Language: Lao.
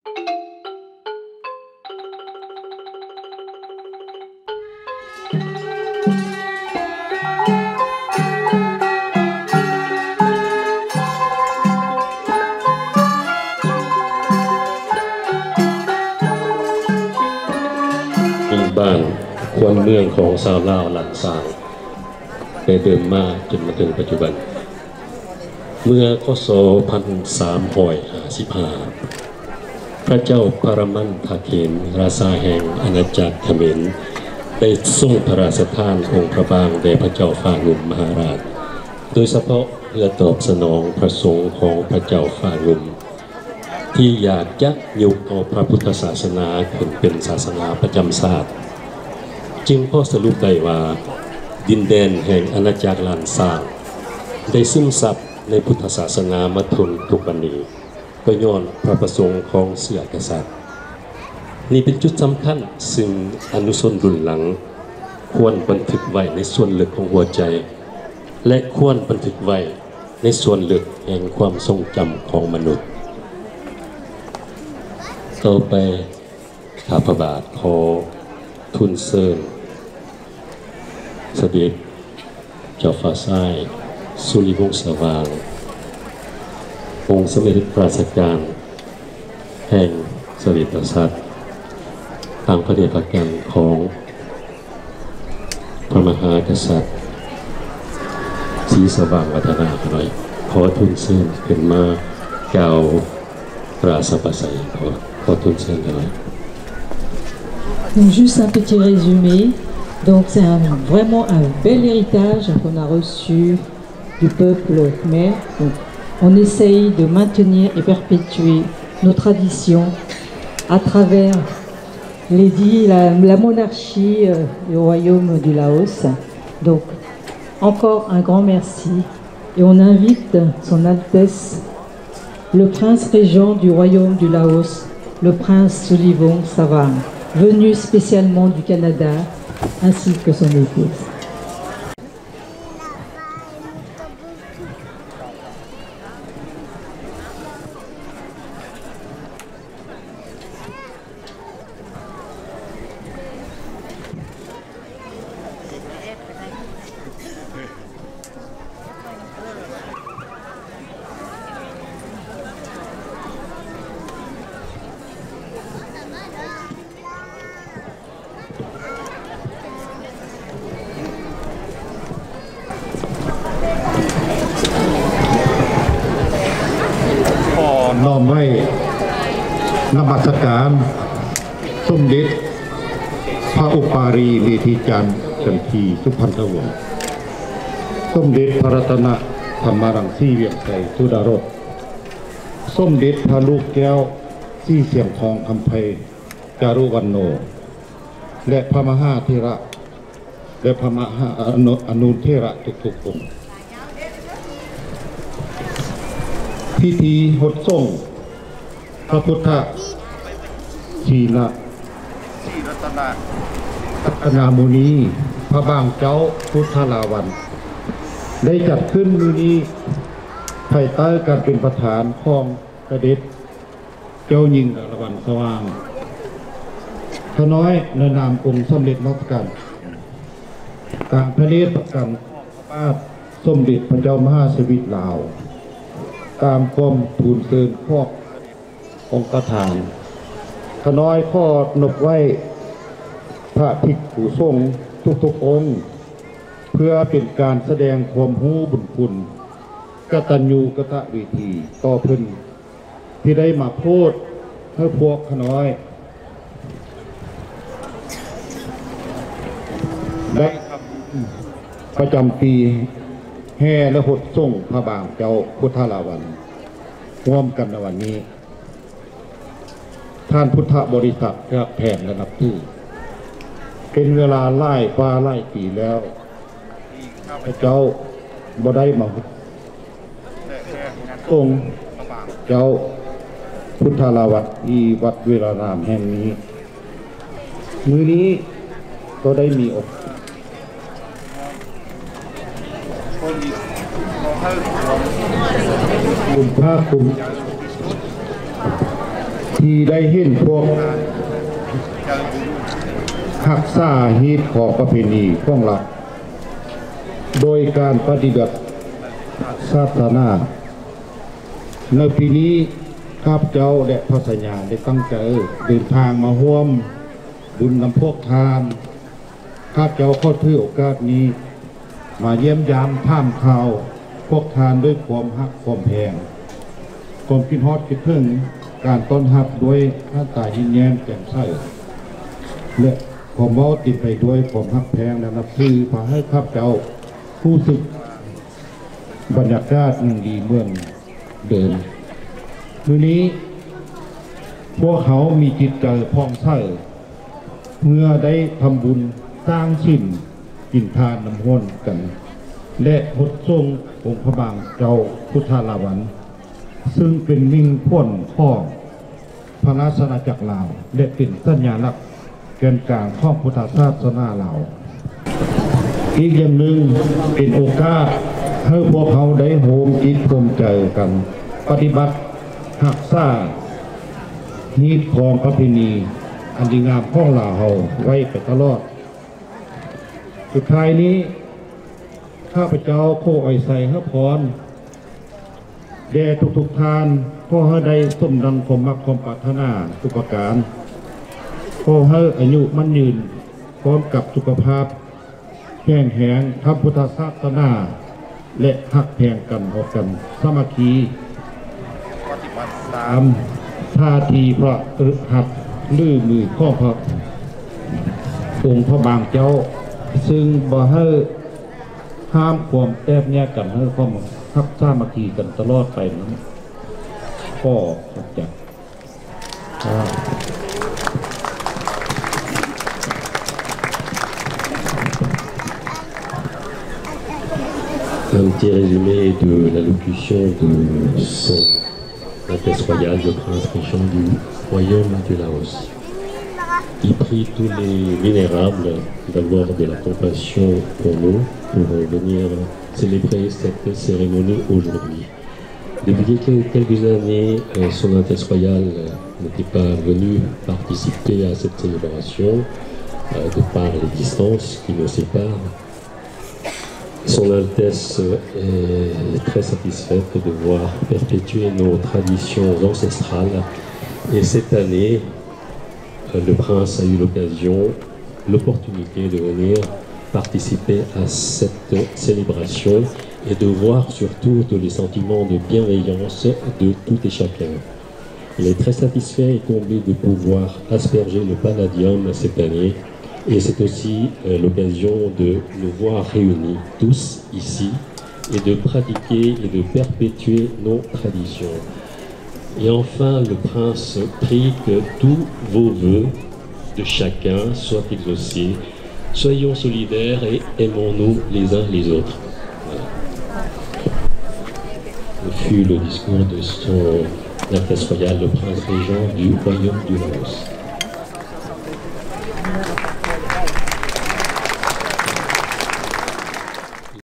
ເປັນບ້ານຄວນເມືອງຂອງຊາວລາວລ້ານຊ້າງ ແຕ່ເດີມມາຈົນມາເຖິງປັດຈຸບັນ. ເມື່ອ ຄ.ສ. ພັນສາມຮ້ອຍຫ້າສິບຫ້າ ພະເຈົ້າພະລະມັນທະເຂນ ລາຊາແຫ່ງອານາຈັກຂະເໝນ ໄດ້ຊົງພະລາຊະທານອົງພະບາງແດ່ພະເຈົ້າຟ້າງຸ່ມມະຫາລາດ ໂດຍສະເພາະເພື່ອຕອບສະໜອງພະສົງຂອງພະເຈົ້າຟ້າງຸ່ມ ທີ່ຢາກຈະຍົກເອົາພະພຸດທະສາສະໜາຂຶ້ນເປັນສາສະໜາປະຈຳຊາດ, ຈຶ່ງພໍສະຫຼຸບໄດ້ວ່າ ດິນແດນແຫ່ງອານາຈັກລ້ານຊ້າງ ໄດ້ຊຶມຊັບໃນພຸດທະສາສະໜາມາຈົນທຸກວັນນີ້ ກໍຍ້ອນພະປະສົງຂອງເຊື້ອກະສັດ. ນີ້ເປັນຈຸດສຳຄັນ ຊຶ່ງອະນຸຊົນລຸ້ນຫຼັງຄວນບັນທຶກໄວ້ໃນສ່ວນເລິກຂອງຫົວໃຈ ແລະ ຄວນບັນທຶກໄວ້ໃນສ່ວນເລິກແຫ່ງຄວາມຊົງຈຳຂອງມະນຸດ. ຕໍ່ໄປ ຂ້າພະບາດຂໍທູນເຊີນສະເດັດເຈົ້າຟ້າຊາຍ ສຸລິວົງສະຫວ່າງ ອົງສຳເດັດພະລາຊະການແຫ່ງສະເດັດກະສັດ ຕາມພະເດດພະການຂອງ ພະມະຫາກະສັດ ສີສະຫວ່າງວັດທະນາ ຂ້ານ້ອຍ ຂໍທູນເຊີນຂຶ້ນມາກ່າວປາສະປາໄສ. ຂໍ ຂໍທູນເຊີນຂ້ານ້ອຍ. Donc, juste un petit résumé. Donc, c'est un, vraiment un bel héritage qu'on a reçu du peuple khmer. Donc, on essaye de maintenir et perpétuer nos traditions à travers les dix, la, la monarchie, euh, du royaume du Laos. Donc, encore un grand merci et on invite Son Altesse, le prince régent du royaume du Laos, le prince Sulivong Savang, venu spécialement du Canada, ainsi que son épouse. ຂໍນ້ອມໄຫວ້ນະມັດສະການສົມເດັດພະອຸປາຣີເມທີຈັນ ຈັນທີ ສຸພັນທະວົງ, ສົມເດັດພະລັດຕະນະທຳມະລັງສີວຽງໄຊ ສຸດາລົດ, ສົມເດັດພະລູກແກ້ວສີສຽງທອງຄຳໄພ ຈາລຸວັນໂນ ແລະ ພະມະຫາເຖລະ ແລະ ພະມະຫາອະນຸ ອະນຸເຖລະທຸກໆອົງ. ພິທີຫົດສົງພະພຸດທະຊີນະ ສີລັດຕະນະ ລັດຕະນາມຸນີ ພະບາງເຈົ້າ ພຸດທະລາວັນ ໄດ້ຈັດຂຶ້ນມື້ນີ້ ພາຍໃຕ້ການເປັນປະທານຂອງສະເດັດ ເຈົ້າຍິງດາລະວັນສະຫວ່າງ ຂ້ານ້ອຍໃນນາມອົງສຳເລັດມາສການ ຕາມພະເນດພະກັນຂອງພະບາດສົມເດັດພະເຈົ້າມະຫາຊະວິດລາວ ຕາມຄວາມທູນເຊີນຂອງອົງປະທານ, ຂ້ານ້ອຍຂໍນົບໄຫວ້ພະພິກຂຸສົງທຸກໆອົງ ເພື່ອເປັນການສະແດງຄວາມຮູ້ບຸນຄຸນ ກະຕັນຍູກະຕະເວທີຕໍ່ເພິ່ນ ທີ່ໄດ້ມາໂພດໃຫ້ພວກຂ້ານ້ອຍ ໄດ້ທຳບຸນປະຈຳປີແຫ່ ແລະ ຫົດສົງພະບາງເຈົ້າພຸດທະລາວັນ ຮ່ວມກັນໃນວັນນີ້. ທ່ານພຸດທະບໍລິສັດທີ່ຮັກແພງ ແລະ ນັບຖື ເປັນເວລາຫຼາຍກວ່າຫຼາຍປີແລ້ວ ຂ້າພະເຈົ້າບໍ່ໄດ້ມາ ອົງເຈົ້າພຸດທະລາວັນທີ່ວັດເວລານາມແຫ່ງນີ້ ມື້ນີ້ກໍໄດ້ມີໂອກາດ ຄຸນພາກພູມ ທີ່ໄດ້ເຫັນພວກຮັກສາຮີດຄອງປະເພນີຂອງລັດ ໂດຍການປະຕິບັດສາສະໜາ. ໃນປີນີ້ ຂ້າພະເຈົ້າ ແລະ ພະຊາຍາ ໄດ້ຕັ້ງໃຈເດີນທາງມາຮ່ວມບຸນນຳພວກທ່ານ. ຂ້າພະເຈົ້າຂໍຖືໂອກາດນີ້ມາຢ້ຽມຢາມຖາມຂ່າວພວກທ່ານດ້ວຍຄວາມຮັກຄວາມແພງ, ຄວາມຄິດຮອດຄິດເຖິງ, ການຕ້ອນຮັບດ້ວຍໜ້າຕາຍິ້ມແຍ້ມແຈ່ມໃສ ແລະ ຄວາມເວົ້າເຕັມໄປດ້ວຍຄວາມຮັກແພງ ແລະ ນັບຖື ພາໃຫ້ຂ້າພະເຈົ້າຮູ້ສຶກບັນຍາກາດຍັງດີເໝືອນເດີມ. ມື້ນີ້ພວກເຮົາມີຈິດໃຈຜ່ອງໃສ ເມື່ອໄດ້ທຳບຸນສ້າງສິນກິນທານນ້ຳຮ້ອນກັນ ແລະ ຫົດສົງອົງພະບາງເຈົ້າພຸດທະລາວັນ ຊຶ່ງເປັນມິ່ງຂວັນຂອງພະລາຊະອານາຈັກລາວ ແລະ ເປັນສັນຍາລັກແກ່ນກາງຂອງພຸດທະສາສະໜາລາວ. ອີກຢ່າງໜຶ່ງ ເປັນໂອກາດໃຫ້ພວກເຮົາໄດ້ໂຮມຈິດໂຮມໃຈກັນປະຕິບັດຮັກສາຮີດຄອງປະເພນີອັນດີງາມຂອງລາວເຮົາໄວ້ໄປຕະຫຼອດ. ສຸດທ້າຍນີ້ ຂ້າພະເຈົ້າຂໍອວຍໄຊໃຫ້ພອນແດ່ທຸກໆທ່ານ, ຂໍໃຫ້ໄດ້ສົມດັ່ງຄວາມມັກຄວາມປາດຖະໜາທຸກປະການ, ຂໍໃຫ້ອາຍຸໝັ້ນຍືນ ພ້ອມກັບສຸຂະພາບແຂງແຮງທາງພຸດທະສາສະໜາ ແລະ ຮັກແພງກັນອອກກັນສາມັກຄີ. ສາມ ທ່າທີພະພຶດຫັດ ຫຼື ມືຂອງພະອົງພະບາງເຈົ້າ ຊຶ່ງບໍ່ໃຫ້ຫ້າມຄວາມແຕກແຍກກັນ, ໃຫ້ຄວາມຮັກສາມັກຄີກັນຕະຫຼອດໄປນັ້ນ. ຂໍຂອບໃຈ. Un petit résumé de l'allocution de Son Altesse Royale le Prince Régent du Royaume du Laos. Il prie tous les vénérables d'avoir de la compassion pour nous, pour venir célébrer cette cérémonie aujourd'hui. Depuis quelques, quelques années, euh, Son Altesse Royale, euh, n'était pas venue participer à cette célébration, euh, de par les distances qui nous séparent. Son Altesse, euh, est très satisfaite de voir perpétuer nos traditions ancestrales. Et cette année, euh, le prince a eu l'occasion, l'opportunité de venir participer à cette célébration et de voir surtout tous les sentiments de bienveillance de tout et chacun. Il est très satisfait et comblé de pouvoir asperger le palladium cette année, et c'est aussi, euh, l'occasion de nous voir réunis tous ici et de pratiquer et de perpétuer nos traditions. Et enfin, le prince prie que tous vos vœux de chacun soient exaucés. Soyons solidaires et aimons-nous les uns les autres. Voilà. Ce fut le discours de Son Altesse Royale, le Prince Régent du Royaume du Laos.